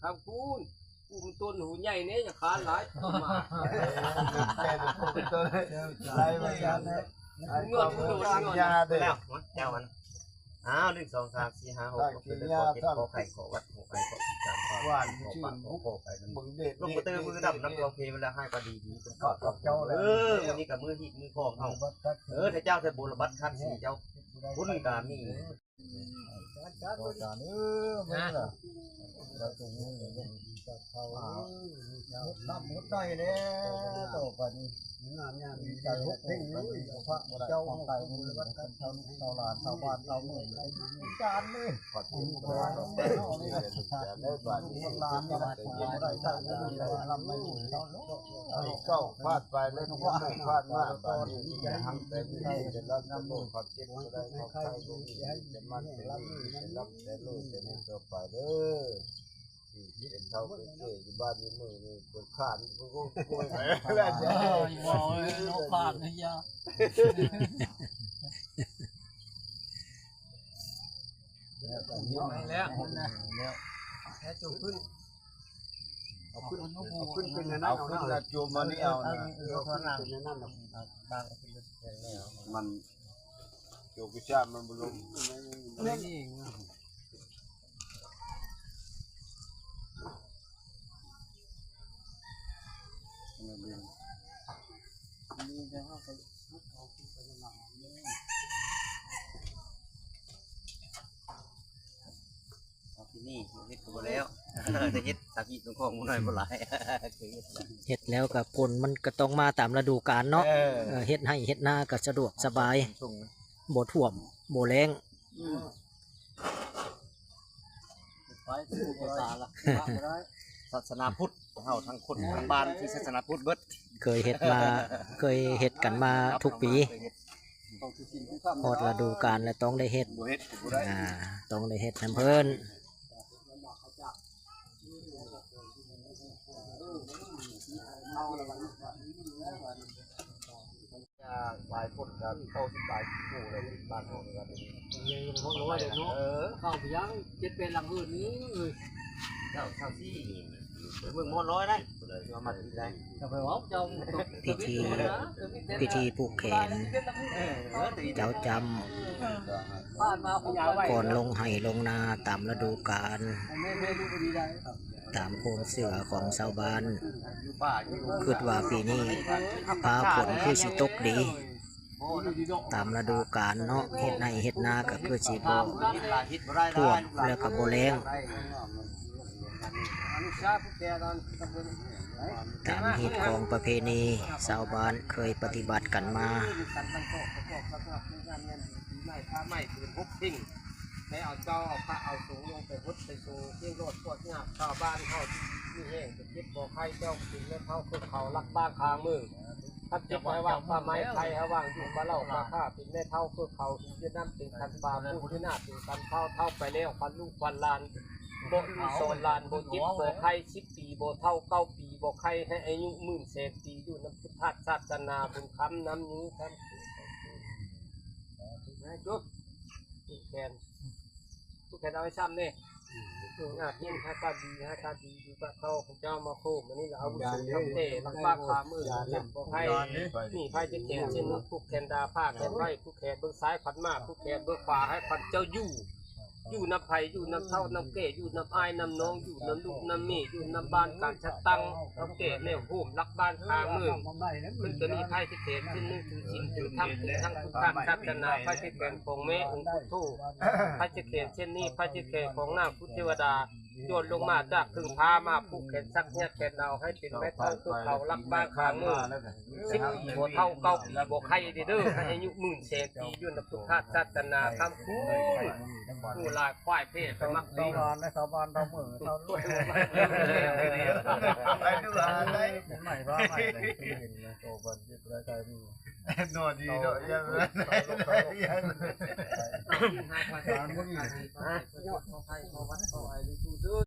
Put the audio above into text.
ທາງພຸ້ນ ປູກຕົ້ນຫູໃຫຍ່ແດ່ ຢ່າຄານຫຼາຍ ມາ ແຕ່ປູກຕົ້ນ ໄລ່ມາຈາກ ຍອດ ຍອດ ຍາເດ້ ແລ້ວ ເຈົ້າມັນ ອ້າວ ໜຶ່ງ ສອງ ສາມ ສີ່ ຫ້າ ຫົກ ຫົກ ເຈັດ ແປດ ເກົ້າ ສິບ ຂໍໄຂ່ ຂໍວັດ ຂໍໄຂ່ ຂໍອີສານ ຂໍຫວານ ຂໍປາກ ຂໍໄປ ເບິ່ງເດດ ລົງໄປເຕີມມືດຳນຳກອງເຄເວລາໃຫ້ປານດີດີ ເປັນເກົ້າ ເກົ້າ ເຈົ້າ ເອີ ມື້ນີ້ກໍມື້ຮີດມື້ຄອງເຮົາ ເອີ ຖ້າເຈົ້າ ຖ້າບໍ່ລະບັດຄັນສີເຈົ້າ ບຸນກໍມີ ອາຈານເອີຍ ມື້ນີ້ລະ ເຈົ້າຕົງນີ້ເຈົ້າເຂົາ ໝົດນ້ຳໝົດໃຈແລ້ວ ຕໍ່ໄປນີ້ ງານງານດີໃຈຫົກເພັງເລີຍ ພະເຈົ້າ ຂອງໄກມື້ນີ້ ເຈົ້າລູກເຈົ້າຫຼານ ຊາວບ້ານຊາວເມືອງ ອາຈານເອີຍ ຂອບຄຸນຫຼານນີ້ ຫຼານນີ້ ເຈົ້າພາດໄປແລ້ວ ພາດມາ ບາດນີ້ ໃຫ້ຮັກແຕ່ມີ ຈະລຳຈະລວຍ ຄວາມເຈັບບໍ່ໄດ້ ຄວາມໄຂ້ບໍ່ມີ ຈະໝັ້ນເປັນ ຈະລຳແຕ່ໂລດ ຈະມີຕໍ່ໄປເດີ. ເປັນເຖົ້າເປັນແກ່ຢູ່ບ້ານຢູ່ເມືອງນີ້ ເພິ່ນຂານ ເພິ່ນກໍໂກຍໄປແລ້ວ ເອີ ເວົ້າເລີຍເນາະ ຂານເລີຍ ແລ້ວ ແລ້ວ ແລ້ວ ແລ້ວ ຈູບຂຶ້ນ ເອົາຂຶ້ນ ເອົາຂຶ້ນ ເອົາຂຶ້ນ ເອົາຂຶ້ນ ລະຈູບມານີ້ເອົານະ ເອີ ເອົາຂຶ້ນ ເປັນແນວນັ້ນນະ ມັນ ໂຈກວິຊາມັນບໍ່ລົງ ແມ່ນອີງ ເອົາທີ່ນີ້ ເຮັດກໍບໍ່ແລ້ວ ໄດ້ເຮັດ ສາມປີຕົງຂອງບໍ່ໜ້ອຍບໍ່ຫຼາຍ ເຮັດແລ້ວກໍຜົນມັນກໍຕ້ອງມາຕາມລະດູການເນາະ ເອີ ເຮັດໄຮ່ເຮັດນາກໍສະດວກສະບາຍ ບໍ່ຖ້ວມບໍ່ແລ້ງ ອືມ ໄປ ໄປຕາລະ ບໍ່ໄດ້ ສາສະໜາພຸດ ເຮົາທັງຄົນທັງບ້ານທີ່ສາສະໜາພຸດເບິດ ເຄີຍເຮັດມາ ເຄີຍເຮັດກັນມາທຸກປີ ຮອດລະດູການແລ້ວຕ້ອງໄດ້ເຮັດ ບໍ່ເຮັດກໍບໍ່ໄດ້ ອ່າ ຕ້ອງໄດ້ເຮັດນຳເພິ່ນ ຫຼາຍຄົນກໍເກົ້າສິບປາຍໂຕແລ້ວ ບ້ານເຮົານີ້ກໍເປັນ ຍັງບໍ່ຮ້ອຍເດ້ເນາະ ເອີ ເຂົ້າໄປຍັງເຈັດແປດຫຼັງເຮືອນນີ້ເອີຍ ເຈົ້າຊາວສີ່ ເບິ່ງບໍ່ຮ້ອຍໄດ້ ເອົາມາຕິດໄດ້ ຢ່າໄປເວົ້າເຈົ້າ ພິທີ ພິທີຜູກແຂນ ເຈົ້າຈຳ ກ່ອນລົງໄຮ່ລົງນາຕາມລະດູການ ຕາມຄວາມເຊື່ອຂອງຊາວບ້ານ ຄິດວ່າປີນີ້ຟ້າຝົນຄືຊິຕົກດີ ຕາມລະດູການເນາະ ເຮັດໄຮ່ເຮັດນາກໍຄືຊິບໍ່ຖ້ວມ ແລ້ວກໍບໍ່ແລ້ງ ຕາມຮີດຄອງປະເພນີຊາວບ້ານເຄີຍປະຕິບັດກັນມາ. ໄດ້ເອົາເຈົ້າ ເອົາພະ ເອົາສົງລົງໄປຫົດໄປໂສ ເພງໂລດພວກຍາກຊາວບ້ານເຮົາ ຢູ່ດີມີແຮງ ບໍ່ເຈັບບໍ່ໄຂ້ ເຈົ້າເປັນແມ່ເຖົ້າຄືເຂົາ ລັກບ້ານຂ້າງເມືອງ ຄັນເຈັບໃຫ້ວ່າງ ປາໄມ້ໄຂ້ໃຫ້ວ່າງ ຢູ່ປາເຫຼົ້າປາຂ້າ ເປັນແມ່ເຖົ້າຄືເຂົາ ຢູ່ນຳເປັນຄັນປາ ຜູ້ຢູ່ໜ້າເປັນຄັນເຖົ້າ ເຖົ້າໄປແລ້ວ ຂວັນລູກຂວັນຫຼານ ບໍ່ລູກສອນຫຼານ ບໍ່ເຈັບບໍ່ໄຂ້ ສິບປີບໍ່ເຖົ້າ ເກົ້າປີບໍ່ໄຂ້ ໃຫ້ອາຍຸໝື່ນແສນປີ ຢູ່ນຳພຸດທະສາສະໜາ ບຸນຄຳນຳຢູ່ ສາທຸ ແຂນ ຜູ້ແຂນເອົາໄວ້ຊ້ຳເດ້ ອືມ ຍາດເຮັດໃຫ້ການດີ ໃຫ້ການດີ ຢູ່ກັບເຂົາ ພະເຈົ້າມາໂຄມ ອັນນີ້ລະອາວຸໂສ ຕັ້ງແຕ່ຫຼັງປາກຂາມື ເຈັບບໍ່ໄຂ້ ມີໄພຈະແຂນເຊັ່ນນັ້ນ ຜູກແຂນດາ ຜ້າແຂນໄວ້ ຜູກແຂນເບິ່ງຊ້າຍຂວັນມາ ຜູກແຂນເບິ່ງຂວາ ໃຫ້ຂວັນເຈົ້າຢູ່ ຢູ່ນຳໃຜ ຢູ່ນຳເຖົ້ານຳແກ່ ຢູ່ນຳອ້າຍນຳນ້ອງ ຢູ່ນຳລູກນຳເມຍ ຢູ່ນຳບ້ານການຈັດຕັ້ງ ເຖົ້າແກ່ແນວໂຮມ ລັກບ້ານຂ້າງເມືອງ ເພິ່ນກໍມີໄພຈະແຂນເຊັ່ນໜຶ່ງ ຖືສິນຖືທຳ ຖືທັງພຸດທະສາສະໜາ ໄພຈະແຂນຂອງແມ່ອົງພຸດໂທ ໄພຈະແຂນເຊັ່ນນີ້ ໄພຈະແຂນຂອງນາງພຸດເທວະດາ ໂຍນລົງມາຈາກເທິງຟ້າ ມາຜູກແຂນສັກແຍກແຂນເອົາ ໃຫ້ເປັນແມ່ເຖົ້າຄືເຂົາ ລັກບ້ານຂ້າງເມືອງ ສິບປີບໍ່ເຖົ້າ ເກົ້າປີບໍ່ໄຂ້ເດີ້ ໃຫ້ອາຍຸໝື່ນແສນປີ ຢູ່ນຳພຸດທະສາສະໜາ ຄຳຄູ ຜູ້ຫຼາຍຄວາຍເພ ໄປມັກຕີ ຊາວບ້ານ ຊາວບ້ານ ຊາວເມືອງ ຊາວໂລກ ໄປດູຫາໄດ້ ໃໝ່ວ່າໃໝ່ເລີຍ ໂຕເພິ່ນ ເຈັບໄດ້ໄດ້ ໜໍ່ດີເນາະ ຢ່າ ຢ່າ ຍອດ ຂໍໃຫ້ ຂໍວັດ ຂໍໄອ ລູກເດີ